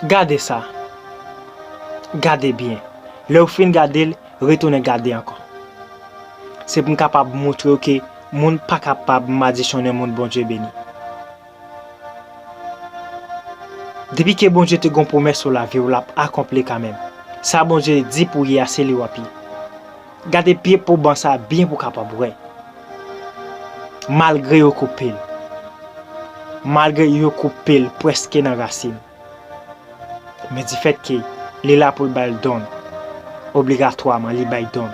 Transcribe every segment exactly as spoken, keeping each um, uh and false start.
Gade sa. Gade byen. Lè w fin gade l, retounen gade ankò. Se pou m kapab montre w ke moun pa kapab madichonnen moun Bondye beni. Depi ke Bondye te gon pwomès sou lavi w, l ap akonpli kanmenm. Sa Bondye di pou w ye a, se li w ap ye. Gade pye poban sa byen pou w kapab wè. Malgre yo koupe l. Malgre yo koupe l prèske nan rasin. Men difèt ke li la pou l bay l donn, obligatwaman li bay donn.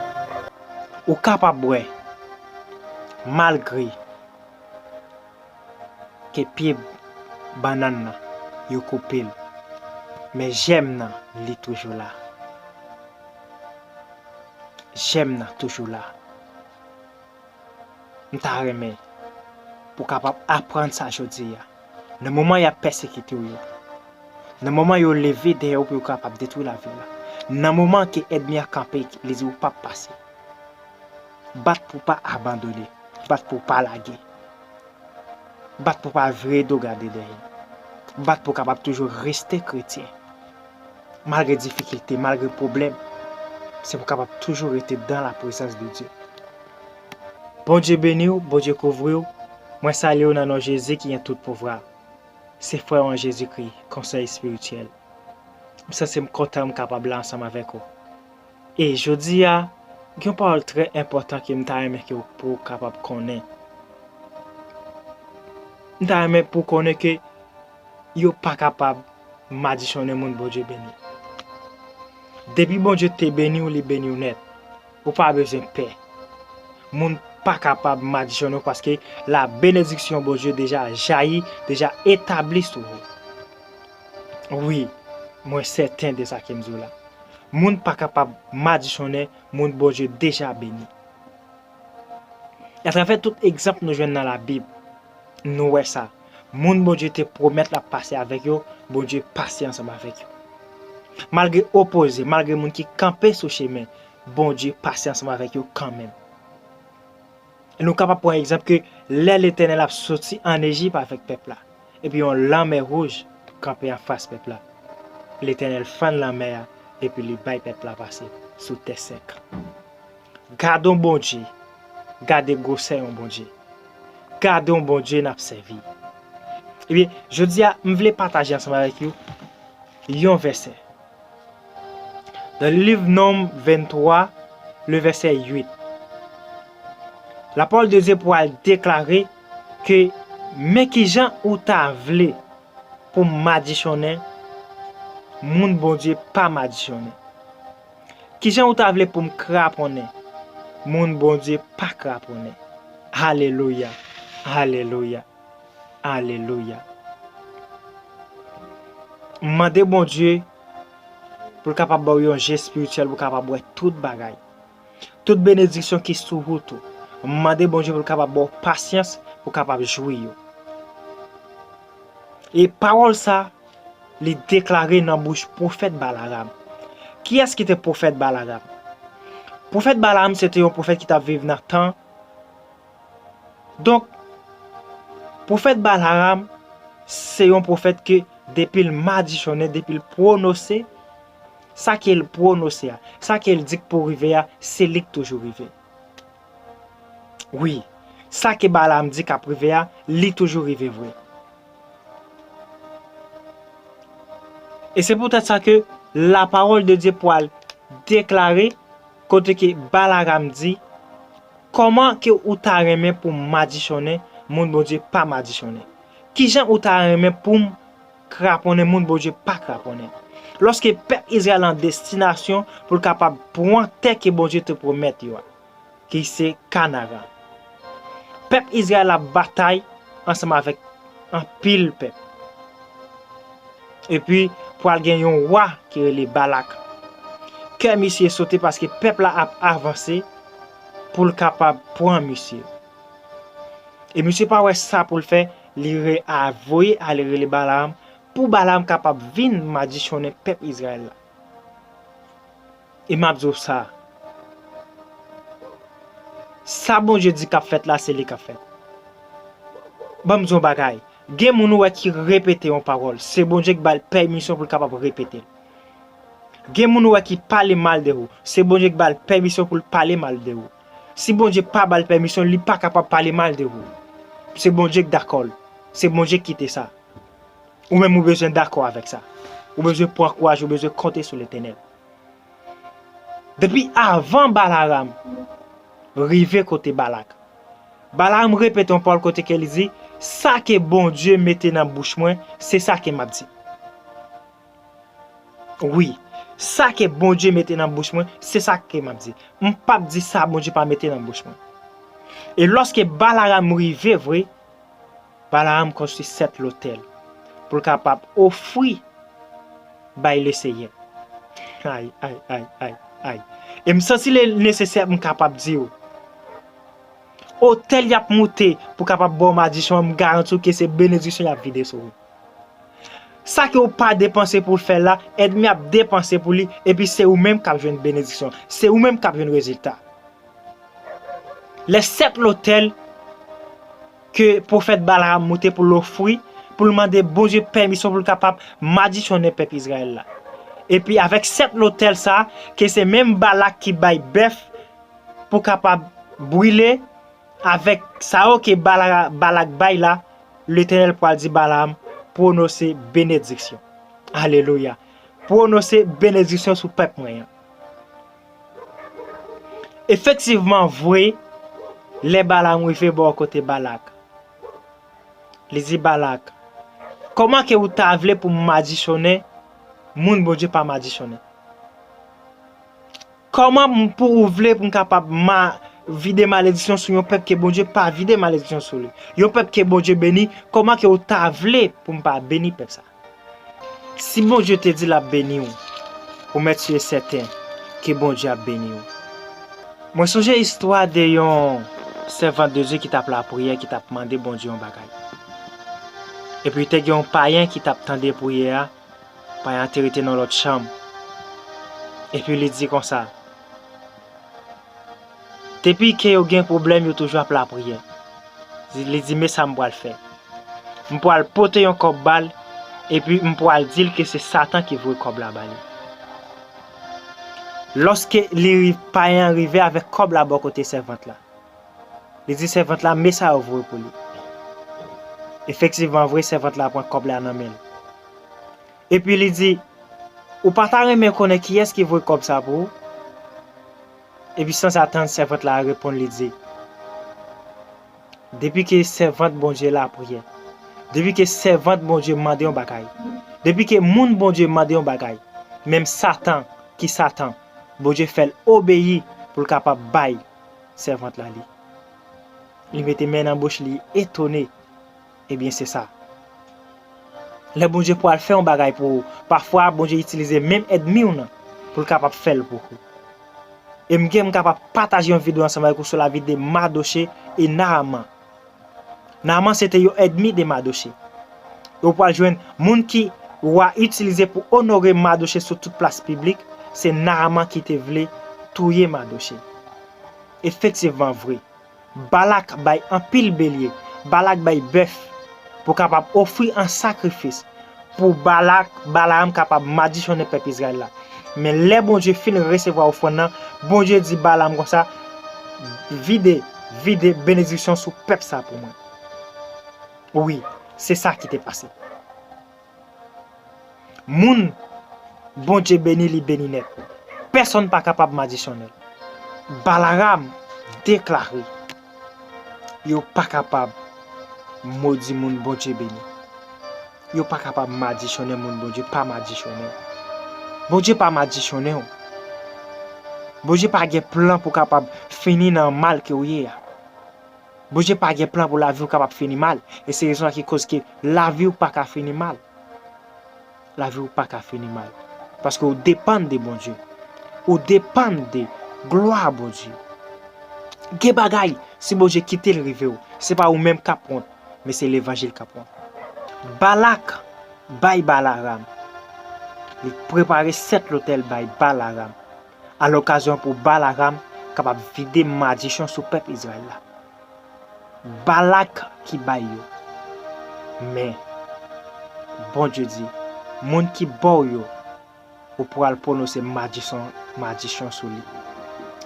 Ou kapab wè, malgre ke pye bannann nan, yo koupe l, men jèm nan, li toujou la. Jèm nan toujou la. M ta renmen pou w kapab aprann sa jodi a. Nan moman y ap pèsekite w yo, nan moman yo leve dèyè w pou yo kapab detwi lavi w la, nan moman ke ènmi a kanpe, li di ou p ap pase, bat pou w pa abandone, bat pou w pa lage, bat pou w pa vire do gade dèyè, bat pou w kapab toujou rete kretyen. Malgre difikilte, malgre pwoblèm, se pou w kapab toujou rete dan la prezans de Dye. Bondye beni w, Bondye kouvri w. Mwen salye w nan non Jezi ki gen tout pouvwa. Se frè w an Jezikri, konsèy espirityèl. M santi m kontan m kapab la ansanm avèk ou. E jodi a, gen yon pawòl trè enpòtan ke m ta renmen ke w, pou w kapab konnen. M ta renmen pou w konnen ke yo pa kapab madichonnen moun Bondye beni. Depi Bondye te beni w, li beni w nèt. Ou pa bezwen pè. Moun pa kapab madichonnen w paske la benediksyon Bondye deja jayi, deja etabli sou ou. Wi, mwen sèten de sa ke m di w la. Moun pa kapab madichonnen moun Bondye deja beni. Atravè tout egzanp nou jwenn nan Labib, nou wè sa. Moun Bondye te pwomèt l ap pase avèk yo, Bondye pase ansanm avèk yo. Malgre opoze, malgre moun ki kanpe sou chemen, Bondye pase ansanm avèk yo kanmenm. E nou kapab pran egzanp ke lè Letènèl ap soti ann Ejip avèk pèp la, epi yon lanmè wouj kanpe anfas pèp la, Letènèl fann lanmè a, epi li bay pèp la pase sou tè sèk. Gade yon Bondye, gade gwosè yon Bondye, gade yon Bondye n ap sèvi. Ebyen, jodi a, m vle pataje ansanm avèk yo yon vèsè. Nan liv Nonm venntwa, le vèsè uit, lapawòl de Dye pral deklare ke, men kijan ou ta vle pou m madichonnen moun Bondye pa madichonnen? Kijan ou ta vle pou m kraponnen moun Bondye pa kraponnen? Alelouya! Alelouya! Alelouya! M mande Bondye pou l kapab ba w yon je espirityèl, pou w kapab wè tout bagay. Tout benediksyon ki sou wout ou. M mande Bondye pou l kapab ba w pasyans, pou w kapab jwi yo. E pawòl sa, li deklare nan bouch pwofèt Balaram. Kiyès ki te pwofèt Balaram? Pwofèt Balaram se te yon pwofèt ki t ap viv nan tan. Donk, pwofèt Balaram se yon pwofèt ke depi l madichonnen, depi l pwononse, sa ke l pwononse a, sa ke l di k pou rive a, se li k toujou rive. Wi, sa ke Balaam di k ap rive a, li toujou rive vre. E se poutèt sa ke lapawòl de Dye pral deklare, kote ke Balaam di, kòman ke ou ta renmen pou m madichonnen moun Bondye pa madichonnen? Kijan ou ta renmen pou m kraponnen moun Bondye pa kraponnen? Lòske pèp Izrayèl an destinasyon pou l kapab pran tè ke Bondye te pwomèt yo a, ki se Kanaran. Pèp Izrayèl ap batay ansanm avèk anpil pèp. Epi, pral gen yon wa ki rele Balak. Kè misye sote paske pèp la ap avanse pou l kapab pran misye. E misye pa wè sa pou l fè, li re, a voye ale rele Balaam, pou Balaam kapab vin madichonnen pèp Izrayèl la. E m ap di w sa, sa Bondye di k ap fèt la, se li k ap fèt. Ban m di w yon bagay, Gen moun ou wè ki repete yon pawòl, se Bondye ki ba l pèmisyon pou l kapab repete l. Gen moun ou wè ki pale mal de ou, se Bondye ki ba l pèmisyon pou l pale mal de ou. Si Bondye pa ba l pèmisyon, li pa kapab pale mal de ou. Se Bondye ki dakò l. Se Bondye ki kite sa. Ou menm ou bezwen dakò avèk sa. Ou bezwen pran kouraj, ou bezwen konte sou Letènèl. Depi avan Balaram rive kote Balak, Balaram repete yon pawòl kote ke li di, sa ke Bondye mete nan bouch mwen, se sa ke m ap di. Wi, sa ke Bondye mete nan bouch mwen, se sa ke m ap di. M p ap di sa Bondye pa mete nan bouch mwen. E lòske Balaram rive vre, Balaram konstwi sèt lotèl pou l kapab ofri bay Leseyè. Ay, ay, ay, ay, ay. E m santi li nesesè pou m kapab di w, otèl y ap moute pou kapab ba w madisyon an, m garanti w ke se benediksyon y ap vide sou ou. Sa ke w pa depanse pou w fè l la, ènmi ap depanse pou li, epi se ou menm k ap jwenn benediksyon. Se ou menm k ap jwenn rezilta. Lè sèt lotèl ke pwofèt Balaram moute pou l ofri, pou l mande Bondye pèmisyon pou l kapab madisyonnen pèp Izrayèl la. Epi avèk sèt lotèl sa a, ke se menm Balak ki bay bèf pou kapab brile, avèk sa yo ke Bala-, Balak bay la, Letènèl pral di Balaam, pwononse benediksyon. Alelouya. Pwononse benediksyon sou pèp mwen an. Efektivman vre, lè Balaam rive bò kote Balak, li di Balak, kòman ke ou ta vle pou m madichonnen moun Bondye pa madichonnen? Kòman m, pou ou vle pou m kapab ma-, vide malediksyon sou yon pèp ke Bondye pa vide malediksyon sou li? Yon pèp ke Bondye beni, kòman ke ou ta vle pou m pa beni pèp sa? Si Bondye te di l ap beni w, ou mèt si e sèten ke Bondye ap beni w. Mwen sonje istwa de yon sèvant de Dye ki t ap lapriyè, ki t ap mande Bondye yon bagay. Epi te gen yon payen ki t ap tande priyè a, payen an te rete nan lòt chanm. Epi li di konsa, depi ke yo gen pwoblèm, yo toujou ap lapriyè. Li di, men sa m pral fè. M pral pote yon kòb ba l, epi m pral di l ke se Satan ki voye kòb la ba li. Lòske li ri-, payen an rive avèk kòb la bò kote sèvant la, li di sèvant la, men sa yo voye pou li. Efektivman vre, sèvant la pran kòb la nan men l. Epi li di, ou pa ta renmen konnen kiyès ki voye kòb sa pou ou? Epi sanzatann, sèvant la reponn, li di, depi ke sèvant Bondye lapriyè, depi ke sèvant Bondye mande yon bagay, depi ke moun Bondye mande yon bagay, menm Satan, ki Satan, Bondye fè l obeyi pou l kapab bay sèvant la li. Li mete men nan bouch li, etone. Ebyen, se sa. Lè Bondye pral fè yon bagay pou ou, pafwa Bondye itilize menm ènmi w nan pou l kapab fè l pou ou. E m gen, m kapab pataje yon videyo ansanm avèk ou sou lavi de Madoche e Naaman. Naaman se te yon ènmi de Madoche. E ou pral jwenn moun ki wa itilize pou onore Madoche sou tout plas piblik, se Naaman ki te vle touye Madoche. Efektivman vre, Balak bay anpil belye, Balak bay bèf pou kapab ofri an sakrifis pou Balak, Balaam kapab madichonnen pèp Izrayèl la. Men lè Bondye fin resevwa ofrann nan, Bondye di Balaam konsa, vide, vide benediksyon sou pèp sa pou mwen. Wi, se sa ki te pase. Moun Bondye beni, li beni nèt. Pèsonn pa kapab madichonnen l. Balaam deklare, yo pa kapab modi moun Bondye beni. Yo pa kapab madichonnen moun Bondye pa madichonnen. Bondye pa madichonnen w. Bondye pa gen plan pou kapab fini nan mal ke w ye a. Bondye pa gen plan pou lavi w kapab fini mal. E se rezon sa ki koz ke lavi w pa ka fini mal. Lavi w pa ka fini mal. Paske w depann de Bondye. Ou depann de glwa Bondye. Gen bagay, si Bondye kite l rive w, se pa ou menm k ap wont, men se levanjil k ap wont. Balak bay Balaam. Li prepare sèt lotèl bay Balaam. A lokazyon pou Balaam kapab vide madichon sou pèp Izrayèl la. Balak ki bay yo. Men, Bondye di, moun ki ba w yo, ou pral pwononse madisyon, madisyon sou li.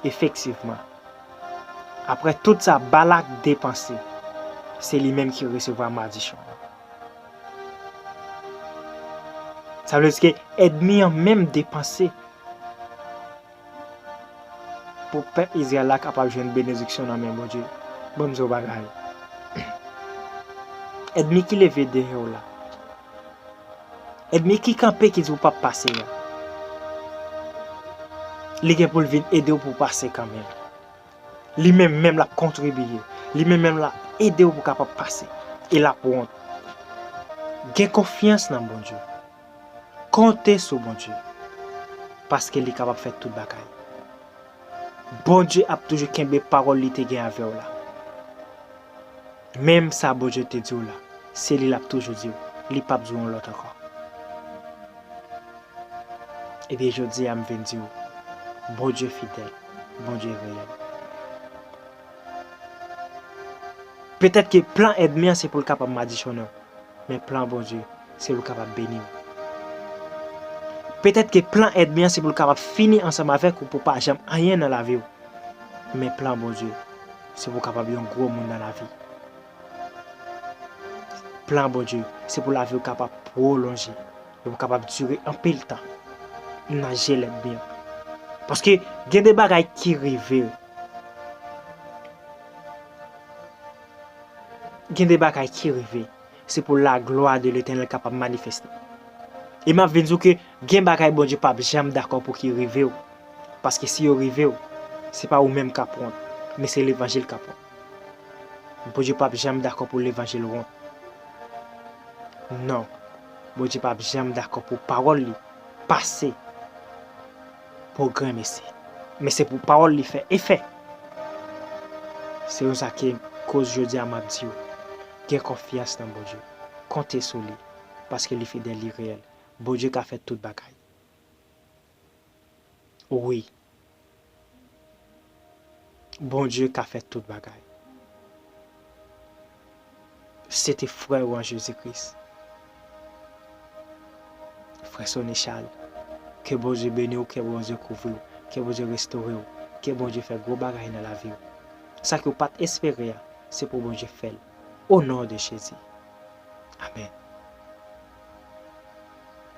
Efektivman, apre tout sa Balak depanse, se li menm ki resevwa madisyon an. Sa vle di ke ènmi an menm depanse pou pèp Izrayèl la kapab jwenn benediksyon nan men Bondye. Ban m di w bagay. Ènmi ki leve dèyè w la, ènmi ki kanpe ki di w p ap pase a, li gen pou l vin ede w pou w pase kanmenm. Li menm menm l ap kontribye. Li menm menm l ap ede w pou w kapab pase. E l ap wont. Gen konfyans nan Bondye. Konte sou Bondye. Paske li kapab fè tout bagay. Bondye ap toujou kenbe pawòl li te gen avè w la. Menm sa Bondye te di w la, se li l ap toujou di w. Li p ap di w yon lòt ankò. Ebyen, jodi a, m vin di w, Bondye fidèl, Bondye reyèl. Petèt ke plan ènmi an se pou l kapab madisyonnen w, men plan Bondye se pou l kapab beni w. Petèt ke plan ènmi an se pou l kapab fini ansanm avèk ou pou w pa janm anyen nan lavi w, men plan Bondye se pou w kapab yon gwo moun nan lavi. Plan Bondye se pou lavi w kapab pwolonje, e pou kapab dire anpil tan nan je lènmi an. Paske gen de bagay ki rive, gen de bagay ki rive, se pou laglwa de Letènèl kapab manifeste. E m ap vin di w ke gen bagay Bondye p ap janm dakò pou ki rive w. Paske si yo rive w, se pa ou menm k ap wont, men se levanjil k ap wont. Bondye p ap janm dakò pou levanjil wont. Non. Bondye p ap janm dakò pou pawòl li pase pou grenmesi. Men se pou pawòl li fè efè. Se yon sa ki koz jodi a m ap di w, gen konfyans nan Bondye. Konte sou li, paske li fidèl, li reyèl. Bondye ka fè tout bagay. Wi. Bondye ka fè tout bagay. Se te frè w an Jezi Kris. Frè Sony Charles, ke Bondye beni w, ke Bondye kouvri w, ke Bondye restore w, ke Bondye fè gwo bagay nan lavi w. Sa ke w pa t espere a, se pou Bondye fè l. O non de Jezi. Amèn.